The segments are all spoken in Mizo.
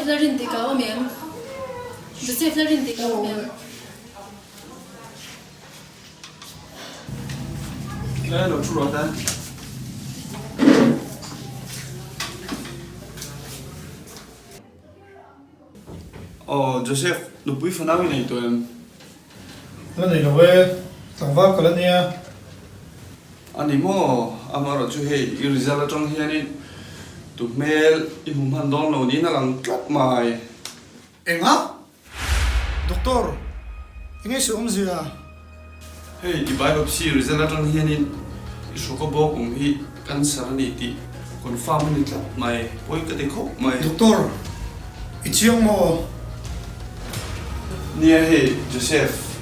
Joseph la rin dik a awm em? Joseph la rin dik a awm em? Tlai lo thu rawh ta. Aw Joseph, nupui fanau i nei tawh em? La nei lo e, tlangval ka la nia. A ni maw? Amaherawh chu hei i result atang hianin tu hmel i hmu hman dawn lo niin a lang tlat mai. Enga? Doctor, enge sawi awmzia? Hei i biopsy result atang hianin i hrawka bawk awm hi cancer a ni tih confirm a ni tlat mai, pawi ka ti khawp mai. Doctor, i chiang maw? Nia hei Joseph,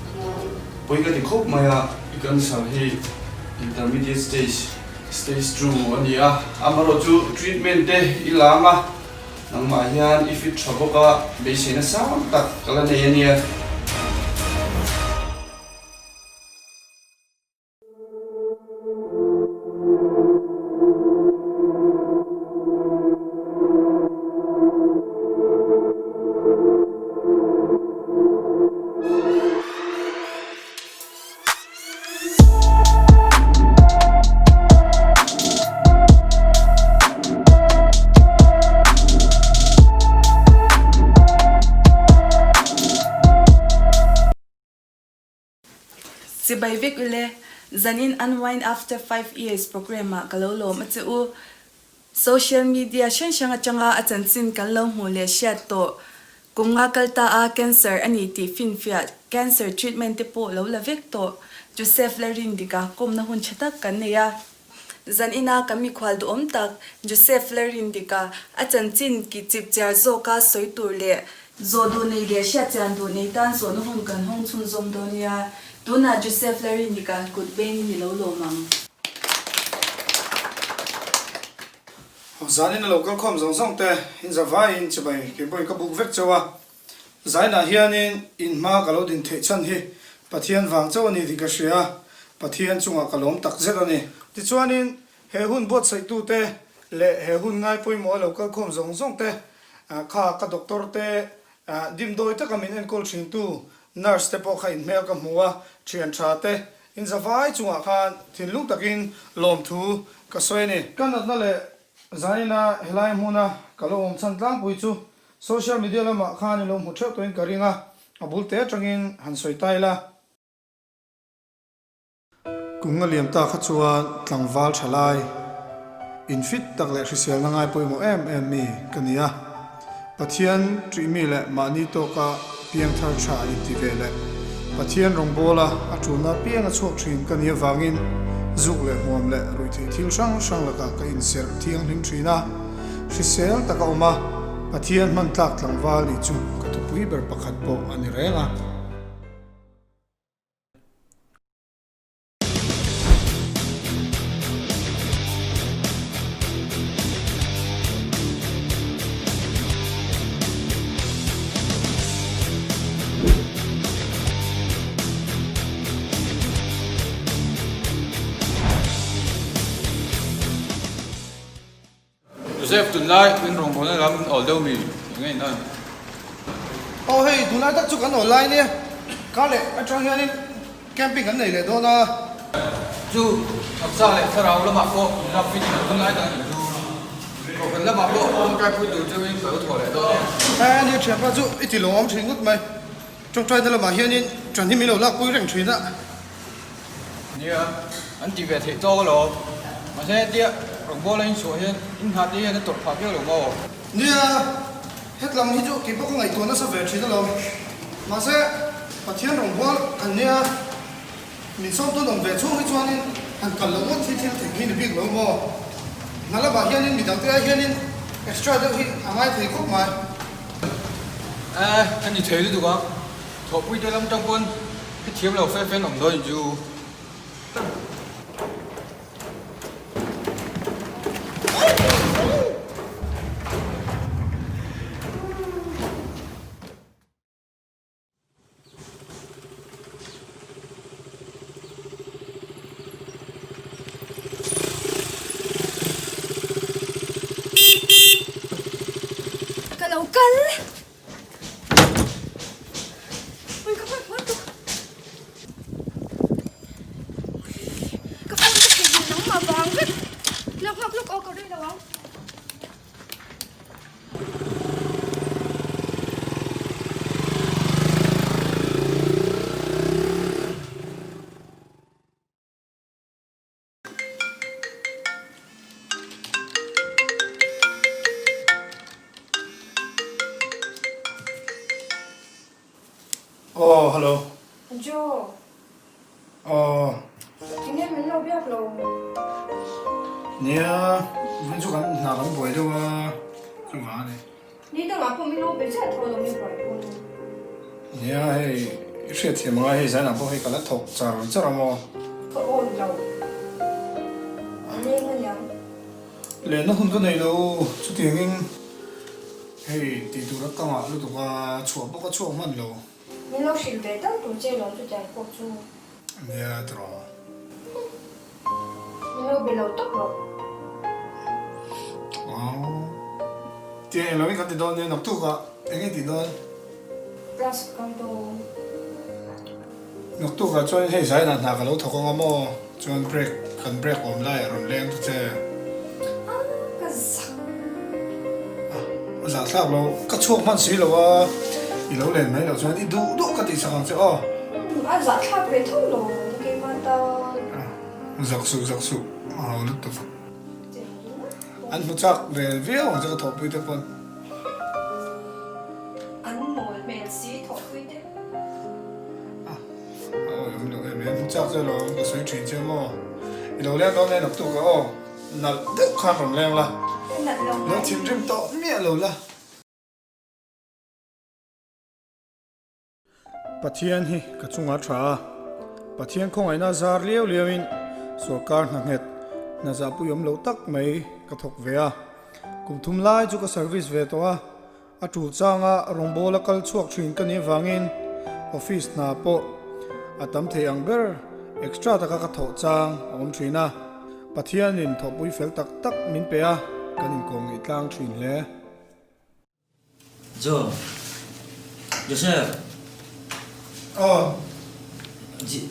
pawi ka ti khawp mai a, i cancer hi intermediate stage, stage 2 a ni a, amaherawh chu treatment te i lang a, Nangmah hian i fit tha bawk a, beiseina sang tak ka la nei a nia. Chibai vek ule, zanin Unwind After 5 Years programme ah ka lo lawm a che u. Social media hrang hrang atanga a chanchin kan lo hmuh leh hriat tawh Kum nga kal ta a cancer a ni tih finfiah cancer treatment te pawh lo la vek tawh. Joseph la rin dik a, kawmna hun tha tak kan nei a. Zan ina kan mikhual duhawm tak Joseph la rin dik a, a chanchin ki chip chiar zawka sawi tur leh zawh duh nei leh hriat chian duh nei tan zawhna hun kan hawng chhunzawm dawn nia. Tunah Joseph la rin dik a, kut bengin i lo lawm ang. Zanin a lo kal khawm zawng zawng te in za vaiin chibai kei pawhin ka buk vek chauh a, Zainah hianin in hma ka lo din theih chhan hi Pathian vang chauh a ni tih ka hria a, Pathian chungah ka lawm tak zet a ni. Tichuanin he hun buatsaih-tute leh he hun ngai pawimawh a lo kal khawm zawng zawng te kha ka doctor te dimdawi taka min enkawl thintu nurse te pawh kha in hmel ka hmu a, thian tha te In zavai chungah khan thinlung takin lawmthu ka sawi a ni. Ka natna leh zaina helai hmuna ka lo awm chhan tlangpui chu social media lamah khan i lo hmu theuh tawhin ka ring a, a bul te atangin han sawi ta ila. Kum nga liam ta kha chuan tlangval tha lai, infit tak leh hriselna ngai pawimawh em em mi ka ni a. Pathian ṭihmi leh mahni tawka piangthar ṭha inti ve leh Pathian rawngbawla a ṭulna apiang a chhuak ṭhin ka nih avangin zuk leh hmuam leh ruihtheih thil hrang hrang lakah ka inserh thianghlim ṭhin a, hrisel taka awm a, Pathian hman tlak tlangval nih chu ka thupui ber pakhat pawh a ni reng a. Joseph, tunlai min rawngbawlna lam min awl deuh mi eng nge in an? Aw hei, tunlai tak chu kan awl lai nia, kar leh atang hianin camping kan nei leh dawn a. Chu taksa leh thlarau lamah pawh min lak fit in tunlai tak in chu kohhran lamah pawh tawngtai pui tur chungin ka lo thawh leh dawn e. He ni thianpa chu i ti lawm thin ngawt mai, tawngtaina lamah hianin ṭan hi min lo lak pui reng thin a. Nia, an ti ve theih tawk alawm. Mahse hetia rawngbawla in chhuah hian in hna te hian a tawrh phah viau lo maw? Nia, hetlam hi chu kei pawh ka ngaihtuah nasa ve thin alawm. Mahse Pathian rawngbâwl kan nia, min sawm tun awm ve chhung hi chuanin han kal loh ngawt hi thil theih hi ni bik lo maw? Hna lamah hianin midangte ai hianin extra deuh hi a ngai thei khawp mai. E, ka ni thei lutuk ang. Thawhpuite lam tang pawn hrethiam lo fe fe an awm dawn in chu. Ka lo kal. Kal! Ui ka hman hman tuk. Ka phone ka thei duh nangmah vang vek. Lawk nghak lawk aw ka rei lo ang. Aw hello. Joe. Aw. Tinge min lo biak lo? Nia, vun chu kan hna kan buai deuh a, chuvang a ni. Ni dangah pawh min lo be chiah tho lo min buai pawh ni. Nia hei i hriat thiam anga hei zanah pawh hei ka la thawk char char a maw? Ka awn lo. A leng a niang. Lenna hun ka nei lo chutiangin hei tih tura ka ngah lutuk a chhuah pawh ka chhuak hman lo. Min lo hrilh ve tal tur che lawm chutiang pawh chu. Nia tiraw. Min lo be lo tawp rawh. Aww. Tiang eng lo in kan ti dawn nia naktuk ah eng nge tih dawn? Class ka kal dawn. Naktuk ah chuan hei zainah hna ka lo thawk ang a maw? Chuan break kan break awm lai a rawn leng ta che. Ah ka zak. A zah thlak lo ka chhuak hman si lo a i lo len mai loh chuan i duh duh ka tih sak ang che aw. Umm a zah thlak ve tho lo keimah tan. Zak suh zak suh a ho lutuk. An hmu chak ve viau ang che ka thawhpui te pawn. An mawl hmel si thawhpui te. A awi awm loh em em hmu chak che lo ka sawi thin che maw. I lo leng dawn e naktuk a aw. Nalh deuh khan rawn leng la. Nalh lo Lo thinrim tawh miah lo la. Pathian hi ka chunga tha a, Pathian khawngaihna zar liau liauin sorkar hna nghet hna zahpui awm lo tak mai ka thawk ve a. Kum thum lai chu ka service ve tawh a, a tul changa rawngbawla kal chhuak thin ka nih avangin office hna pawh a tam thei ang ber extra taka ka thawh chang a awm thin a. Pathianin thawhpui fel tak tak min pe a, kan inkawm ngei tlang thin hle. Jo. Joseph. Aw.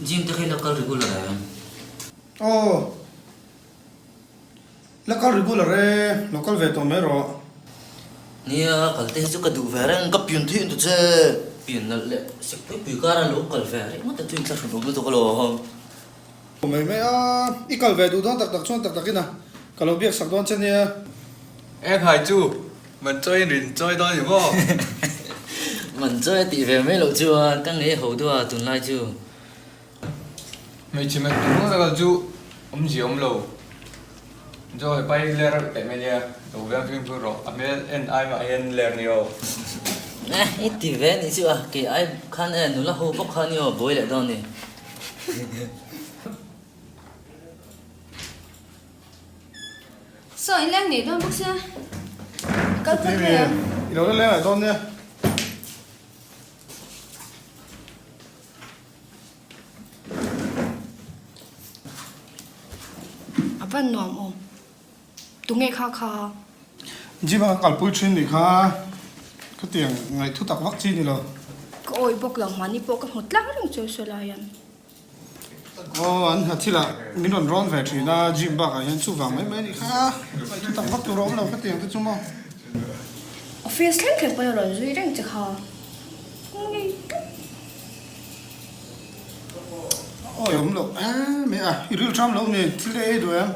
Gym te khi la kal regular em? Aw. La kal regular e, lo kal ve tawh mai rawh. Nia, kal te hi chu ka duh ve reng, ka pian thih in tu che. Pian nalh leh sek pui pui kara lo kal ve reng ngawt te chu inthlahrun awm lutuk alawm. Mai mai a, i kal ve duh dawn tak tak chuan tak tak ina ka lo biak sak dawn che nia. Eng hai chu, man chawi in rin chawi dawn ni maw? Man chawi a tih ve mai loh chuan ka ngei ho deuh a tunlai chu. Hmeichhe man tum ngawt a kal chu awmzia awm lo. Joe he pai ler reuh teh mai nia, lo veng fimkhur rawh, a hmel en ai mah hian ler ni aw. Eh, i ti ve anih chu a, kei ai khan e nula ho bawk kha ni aw, buai leh dawn ni. Saw in leng nei dawn bawk sia, kal phawt mai ang. I lo la leng leh dawn nia. A van nuam awm. Tunge kha kha? Gym a ka kalpui thin nih kha khatiang ngaihthu tak vak chi ni lo. Ka awi bawk lo, mahni pawh ka hmu tlang reng chu sawi lai hian. Aw an hna thil ah min rawn rawn ve thin a, gym bakah hian chuvang mai mai nih kha ngaihthu tak vak tur a awm lo khatiang te chu maw. Office thleng thleng pawhin a rawn zui reng che kha. Ngei tlat. Awi awm loh em e a, i ril ṭham loh ni, thil ei duh em?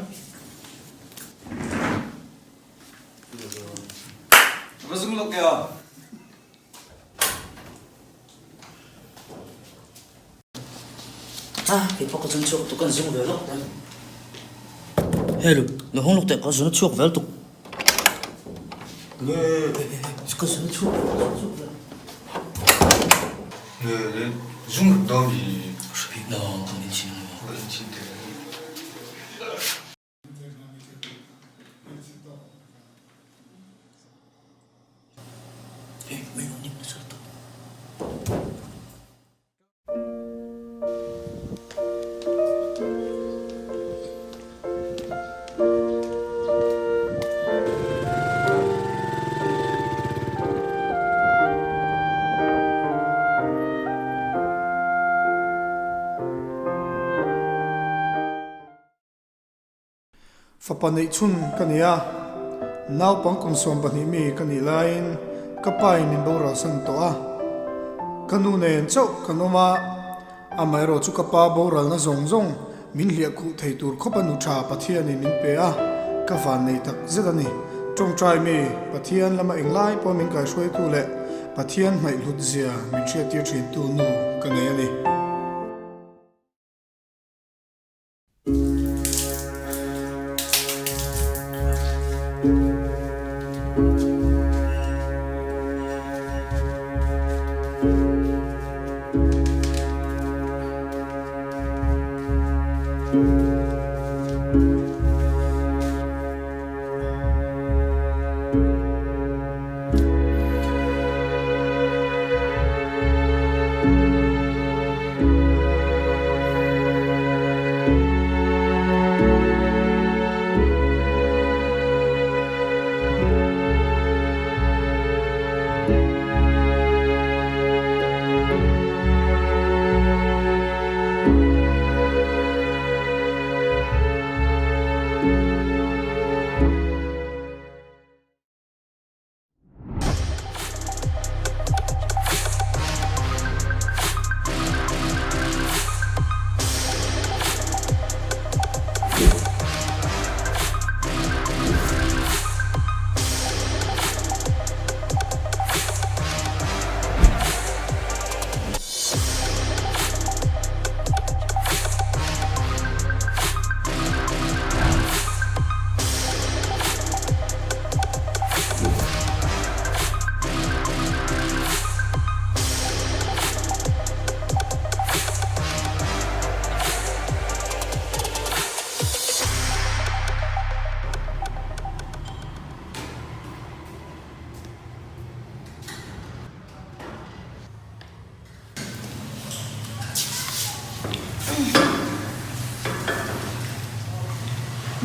Va zung lawk nia. A, kei pawh ka zun chhuak tuk, kan zung ve lawk teh. Hello, lo hawng lawk teh, ka zun a chhuak vel tuk. Nge, ka zun a chhuak vel. Nge, zung ruk dawn hi. Hre bik lo, kan inchhin ang maw? Kan inchhin teh. Fapa neih chhun ka ni a, naupang kum 12 mi ka nih laiin ka pa in min boralsan tawh a. Ka nu nen chauh kan awm a, amaherawh chu ka pa boralna zawng zawng min hliah khuh thei tur khawp a nu tha Pathianin min pe a, ka van nei tak zet a ni. Tawngtai mi, Pathian lama englai pawh min kaihruaitu leh Pathian hnaih hlut zia min hriattir thintu nu ka nei a ni.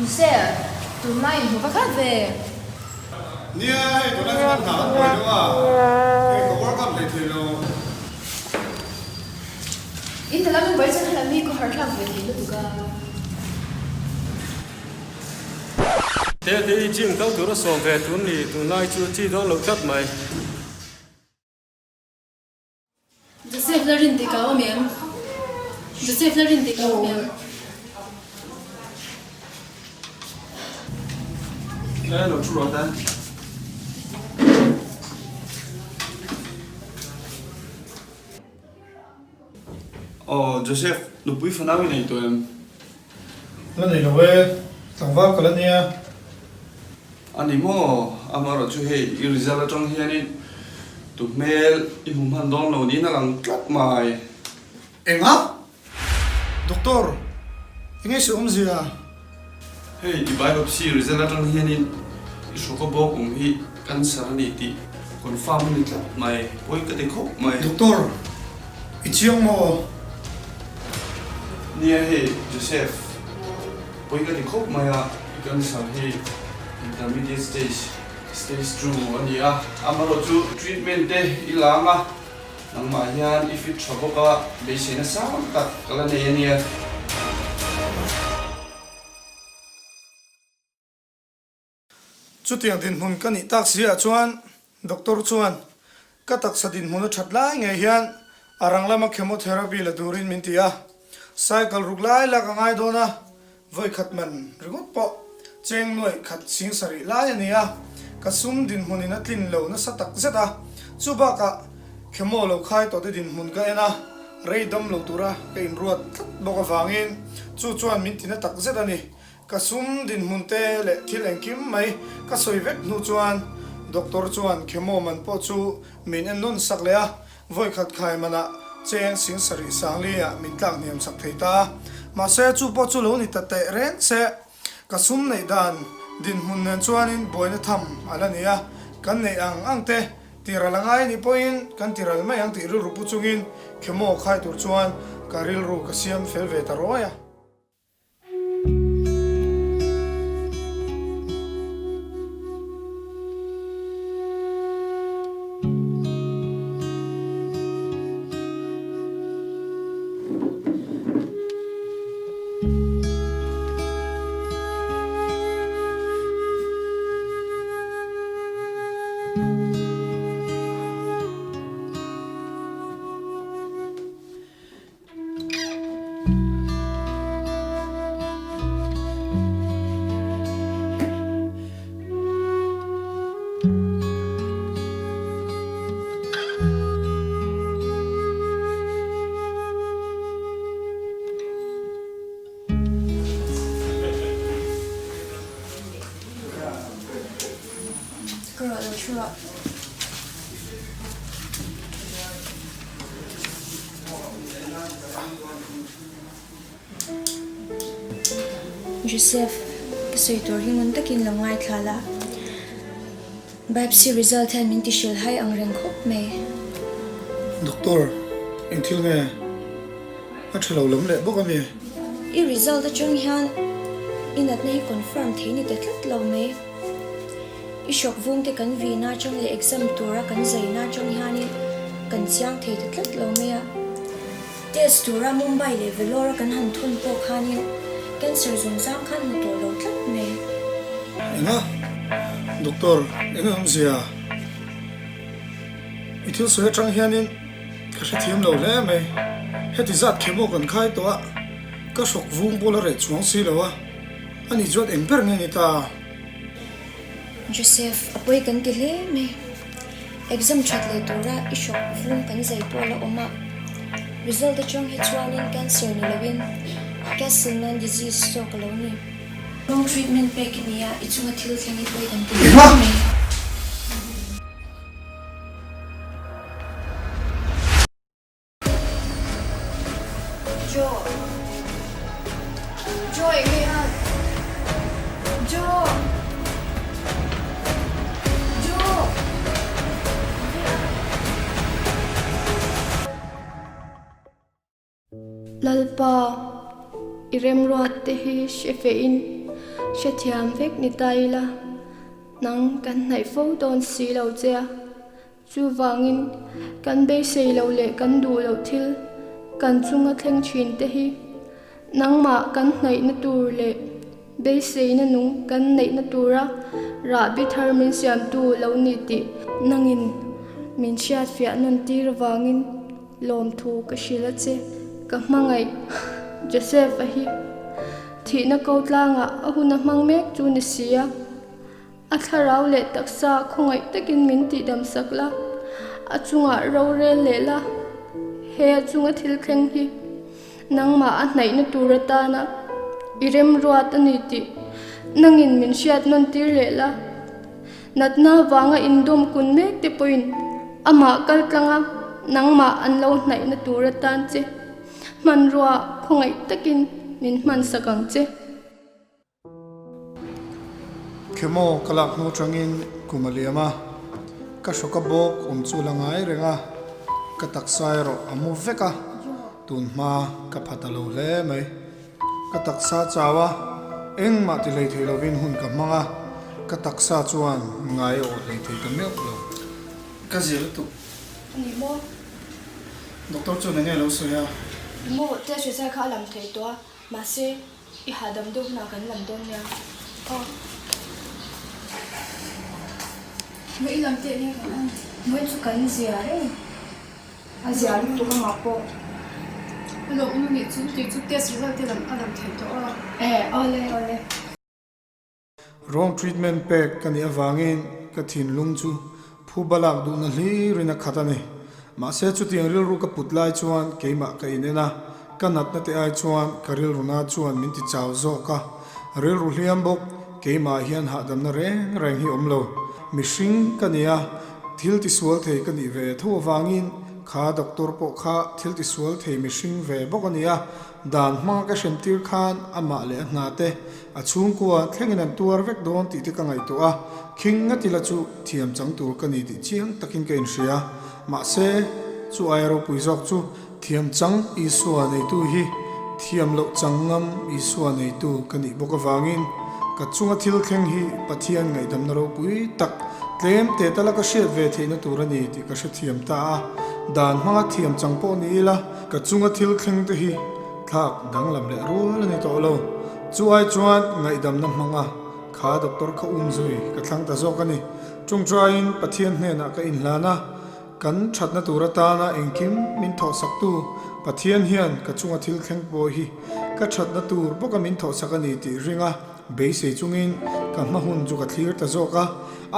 Nise, tunlai in hmu va khat ve. Nia, hei tunlai chu kan hna kan buai deuh a, hei ka work out hlei thei lo. In lam in buai chuan helam hi ka harh thlak ve thei lutuk a. Tete i gym kal tur a sawm ve tun ni, tunlai chu chi dawn loh tlat mai. Joseph la rin dik a awm em? Joseph la rin dik a awm em? Tlai lo thu rawh ta. Aw Joseph, nupui fanau i nei tawh em? La nei lo e, tlangval ka la nia. A ni maw? Amaherawh chu hei i result atang hianin tu hmel i hmu hman dawn lo niin a lang tlat mai. Enga? Doctor, enge se awmzia? Hei i biopsy result atang hianin i hrawk a bawk awm hi cancer a ni tih confirm a ni tlat mai, pawi ka ti khawp mai. Doctor, i chiang maw? Nia hei Joseph, pawi ka ti khawp mai a, i cancer hi intermediate stage, stage 2 a ni a, amaherawh chu treatment te i la ang a, nangmah hian i fit tha bawk a, beiseina sang tak ka la nei a nia. Chutiang dinhmun ka nih tak si ah chuan doctor chuan ka taksa dinhmun a that lai ngei hian a rang lama chemotherapy la turin min ti a, cycle ruk lai lak a ngai dawn a, vawi khat man ringawt pawh cheng nuaih khat ching sarih lai a ni a, ka sum dinhmun in a tlin lo nasa tak zet a, chu bakah chemo lo khai tawh te dinhmun ka en a, rei dam lo tura ka inruat tlat bawk avangin chu chuan min ti na tak zet a ni. Ka sum dinhmun te leh thil engkim mai ka sawi vek hnu chuan doctor chuan chemo man pawh chu min en nawn sak leh a, vawikhat khai manah cheng sing sarih sangli ah min tlak hniam sak thei ta a. Mahse chu pawh chu lo ni ta teh reng se, ka sum neih dan dinhmun nen chuanin buaina tham a la ni a, kan neih ang ang te tiral a ngai anih pawhin kan tiral mai ang tih rilru pu chungin chemo khai tur chuan ka rilru ka siam fel ve ta ruai a. Thu rawh. Joseph, ka sawi tur hi ngun takin lo ngaithla la. Biopsy result hian min ti hrilh hai ang reng khawp mai. Doctor, eng thil nge? A tha lo lam leh bawk a mi? I result atang hian i natna hi confirm thei ni ta tlat lo mai. I hrawk vung te kan vina atang leh exam tura kan zaina atang hianin kan chiang thei ta tlat lo mai a. Test tura Mumbai leh Vellore a kan han thun pawh khanin cancer zungzang khan hmu tawh lo tlat mai. Enga? Doctor, eng awmzia? I thil sawi atang hianin ka hrethiam lo hle mai. Heti zat chemo kan khai tawh a, ka hrawk vung pawh la reh chuang si lo a, ani chuan eng ber nge ni ta? Joseph, a pawi kan ti hle mai. Exam that leh tura i hrawk vung kan zai pawh la awm a. Result atang hi chuanin cancer ni loin Castleman disease zawk a lo ni. Wrong treatment pek i nia, i chunga thil thleng hi pawi kan ti hle mai. Joe. Joe eng nge a? Joe. Joe. Eng nge a? Lalpa, i remruat te hi hre fehin hrethiam vek ni ta ila, nang kan hnaih fo dawn si lo che a. Chuvangin, kan beisei loh leh kan duh loh thil kan chunga thleng thin te hi nangmah kan hnaihna tur leh beiseina nung kan neihna tura rahbi thar min siamtu lo ni tih nangin min hriatfiah nawn tir avangin lawmthu ka hrilh a che. Ka hmangaih Joseph-a hi thihna ko tlangah a hun a hmang mek chu ni si a. A thlarau leh taksa khawngaih takin min tihdam sak la, a chungah rorel leh la, he a chunga thil thleng hi nangmah a hnaihna tur atana i remruat a ni tih nangin min hriat nawn tir leh la. Natna avanga indawm kun mek te pawhin amah kal tlanga nangmah an lo hnaihna tur atan che hmanrua khawngaih takin min hman sak ang che. Chemo ka lak hnu atangin kum a liam a, ka hrawk a bawk awm chu la ngai reng a, ka taksa erawh a mu vek a, tun hma ka pha ta lo hle mai. Ka taksa chau a, engmah ti hlei thei lovin hun ka hmang a, ka taksa chuan ngai a awh hlei thei ta meuh lo. Ka zia lutuk. A ni maw? Doctor chuan enge lo sawi a? Maw, test result kha a lam thei tawh a, mahse I hahdam deuh hunah kan lam dawn nia. Aw. Mawi lam teh nia kan ang. Mawi chu kan zia reng. A zia lutuk amah pawh. A lo awm anih chu tih chu test result te lam a lam theih tawh a. E, awle awle. Wrong treatment pek ka nih avangin ka thinlung chu phuba lak duhna hlirin a khat a ni. Mahse chutiang rilru ka put lai chuan keimah ka inen a, ka natna te ai chuan ka rilruna chuan min ti chau zawk a. Rilru hliam bawk, keimah hian hahdamna reng reng hi awm lo. Mihring ka ni a, thil tisual thei ka nih ve tho avangin kha doctor pawh kha thil tisual thei mihring ve bawk a ni a, dan hmanga ka hremtir khan amah leh a hna te A chhungkua thlengin an tuar vek dawn tih te ka ngaihtuah a, khing ngati la chu thiam chang tur ka ni tih chiang takin ka inhria. Mahse, chu aia ropui zawk chu thiam chang Isua neitu hi thiam loh chang ngam Isua neitu ka nih bawk avangin ka chunga thil thleng hi Pathian ngaihdamna ropui tak tlem te tala ka hriat ve theihna tur a ni tih ka hrethiam ta a. Dan hmanga thiam chang pawh ni ila ka chunga thil thleng te hi Thlak danglam leh rual a ni tawh lo. Chu ai chuan ngaihdamna hmanga kha doctor kha um zui ka thlang ta zawk a ni. Tawngtaiin Pathian hnenah ka inhlan a, kan thatna tur atana engkim min thawhsaktu Pathian hian ka chunga thil thleng pawh hi ka thatna tur bawka min thawhsak a ni tih ring a beisei chungin ka hma hun chu ka thlir ta zawk a,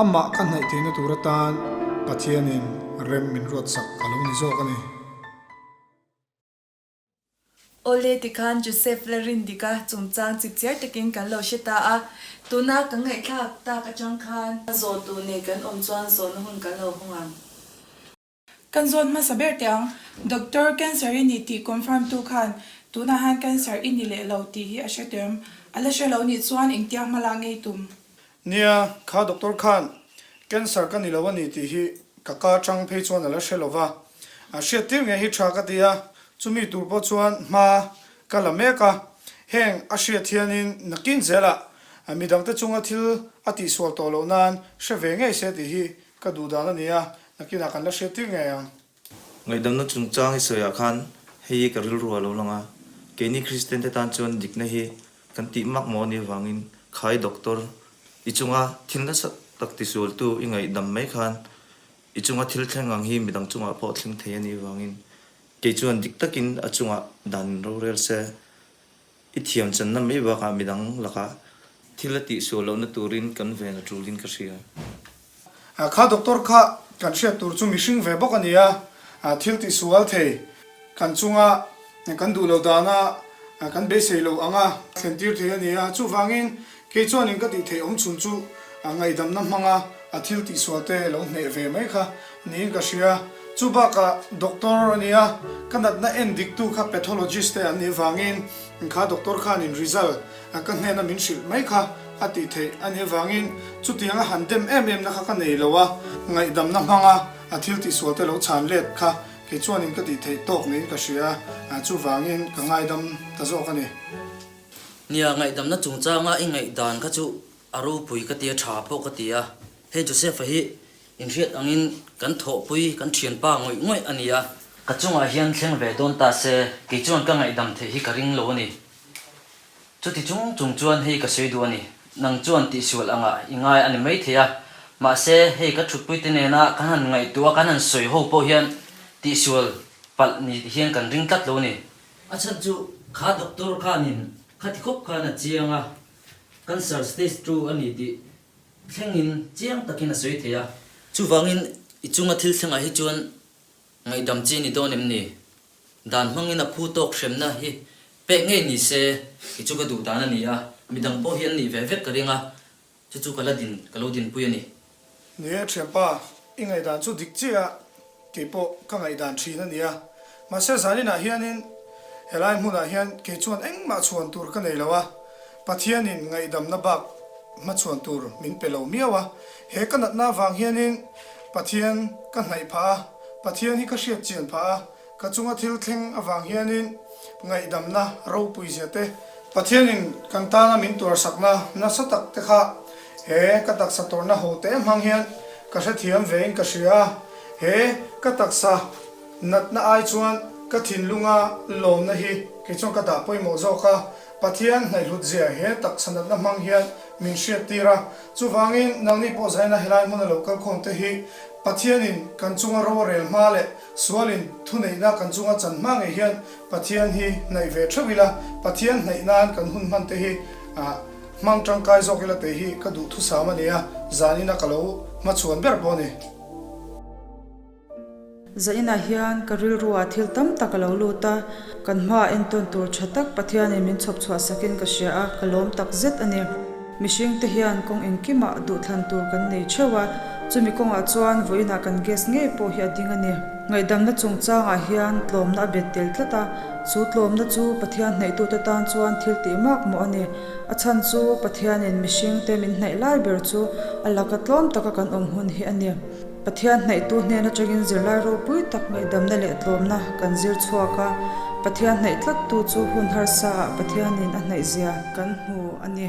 amah ka hnaih theihna tur atan Pathianin rem min ruatsak a lo ni zawk a ni. Awle tikhan Joseph la Rindika chungchang chipchiar takin kan lo hre ta a, tuna kan ngaihthlak tak atang khan. Zawh tur nei kan awm chuan zawhna hun kan lo hawng ang. Kan zawn hmasa ber teh ang. Doctor, cancer i ni tih confirm tu khan tunah hian cancer i ni leh lo tih hi a hre teh em? A la hre lo nih chuan engtia hma lak ngei tum? Nia, kha doctor khan cancer ka ni lo a ni tih hi ka ka atang phei chuan a la hre lo va. A hriat tir ngei hi tha ka ti a, chumi tur pawh chuan hma ka la mek a. Heng a hriat hianin nakin zelah midangte chunga thil a tihsual tawh loh nan hre ve ngei se tih hi ka duh dan a ni a, Nakinah kan la hriat tir ngei ang. Ngaihdamna chungchang i sawiah khan hei hi ka rilru a lo lang a, keini Kristian te tan chuan dikna hi kan tih mak maw anih avangin khai doctor i chunga thil nasa tak tisualtu i ngaihdam mai khan i chunga thil thleng ang hi midang chungah pawh thleng thei anih avangin kei chuan dik takin a chungah dan rorel se I thiam channa mai bakah midang lakah thil a tihsual lohna turin kan ven a tulin ka hria. Kha doctor kha kan hriat tur chu mihring ve bawk a ni a, thil tihsual thei kan chunga kan duh lo dana kan beisei lo anga thlen tir thei a ni a, chuvangin kei chuanin ka tih theih awm chhun chu ngaihdamna hmanga a thil tihsual te lo hneh ve mai kha niin ka hria. Chu bakah doctor a nia, ka natna en diktu kha pathologist te an nih vangin kha doctor khanin result ka hnena min hrilh mai kha a tih theih a nih vangin chutianga han dem em em na kha ka nei lo a, ngaihdamna hmanga a thil tihsual te lo chhan let kha kei chuanin ka tih theih tawk niin ka hria, chuvangin ka ngaidam ta zawk a ni. Nia, ngaihdamna chungchanga i ngaihdan kha chu A ropui ka ti a, tha pawh ka ti a. Hei Joseph-a hi inhriat angin kan thawhpui, kan thianpa ngawih ngawih a ni a. Ka chungah hian thleng ve dawn ta se, kei chuan ka ngaihdam theih hi ka ring lo a ni. Chuti chung chung chuan hei ka sawi duh a ni. Nang chuan tihsual angah i ngai a ni maithei a. Mahse, hei ka thutpuite nena kan han ngaihtuah a, kan han sawi ho pawh hian tihsual palh ni hian kan ring tlat lo a ni. A chhan chu kha doctor khanin khati khawp khan a chiang a, Cancer stage 2 a ni tih thlengin chiang takin a sawi thei a. Chuvangin i chunga thil thlengah hi chuan ngaihdam chi ni dawn em ni? Dan hmangin a phu tawk hremna hi pek ngei ni se i chu ka duh dan a ni a, midang pawh hi an nih ve vek ka ring a, chu chu ka la din ka lo dinpui a ni. Ni e thianpa, i ngaihdan chu dik chiah a, keipawh ka ngaihdan thin a nia. Mahse zaninah hianin helai hmunah hian kei chuan engmah chhuan tur ka nei lo a, Pathianin ngaihdamna bak hmachhuan tur min pe lo miau a. He ka natna avang hianin Pathian ka hnaih phah a, Pathian hi ka hriat chian phah a, Ka chunga thil thleng avang hianin ngaihdamna ropui zia te, Pathianin kan tana min tuarsakna nasa tak te kha he ka taksa tawrhna ho te hmang hian ka hrethiam vein ka hria a, he ka taksa natna ai chuan ka thinlunga lawmna hi kei chuan ka dah pawimawh zawk a, Pathian hnaihhlut zia he taksa natna hmang hian min hriattir a, chuvangin nangni pawh zaina helai hmuna lo kalkhawm te hi Pathianin kan chunga ro a rel hma leh Sualin thuneihna kan chunga chan hma ngei hian Pathian hi hnaih ve theuh ila, Pathian hnaih nan kan hun hman te hi hmang tangkai zawk ila tih hi ka duhthusam a ni a, zanina ka lo hmachhuan ber pawh a ni. Zainah hian ka rilruah thil tam tak a lo lut a, kan hmaah entawn tur tha tak Pathianin min chhawp chhuah sakin ka hria a, ka lawm tak zet a ni. Mihringte hian kawng engkimah duhthlan tur kan nei theuh a, chumi kawngah chuan vawiinah kan gas ngei pawh hi a ding a ni. Ngaihdamna chungchangah hian tlawmna a bet tel tlat a, chu tlawmna chu Pathian hnaihtute tan chuan thil tih mak mawh a ni. A chhan chu Pathianin mihringte min hnaih lai ber chu a laka tlawm taka kan awm hun hi a ni. Pathian hnaihtu hnen atangin zirlai ropui tak ngaihdamna leh tlawmna kan zir chhuak a, Pathian hnaih tlattu chu hun harsa ah Pathianin a hnaihzia kan hmu a ni.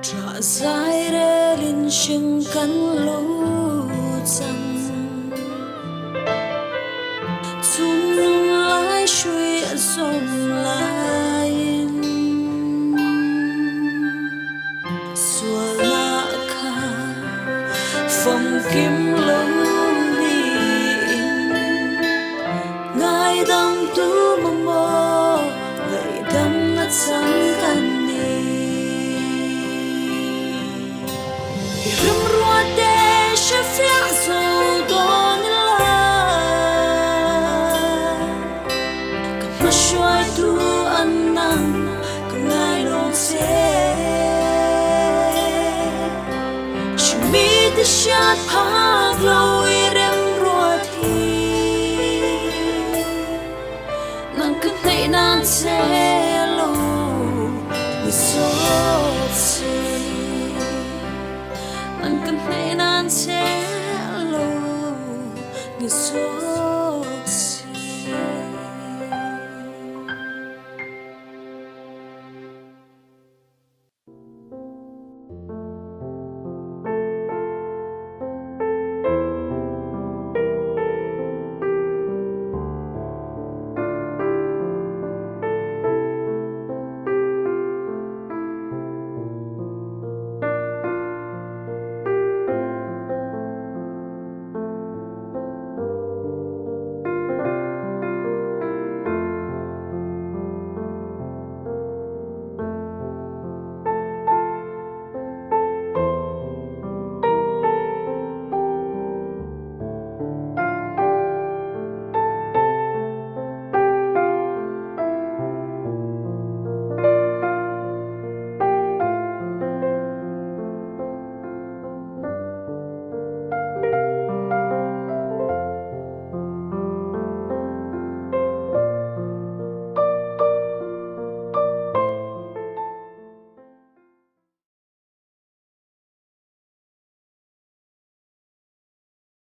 Ṭah zai relin hring kan lo chang. Chhun nung lai hrui a zawm laiin Sualnak kha famkim lo niin Mite hriat phak lo i remruat hi Nang ka hnaih nan che lo ni zawk se Nang ka hnaih nan che lo ni zawk.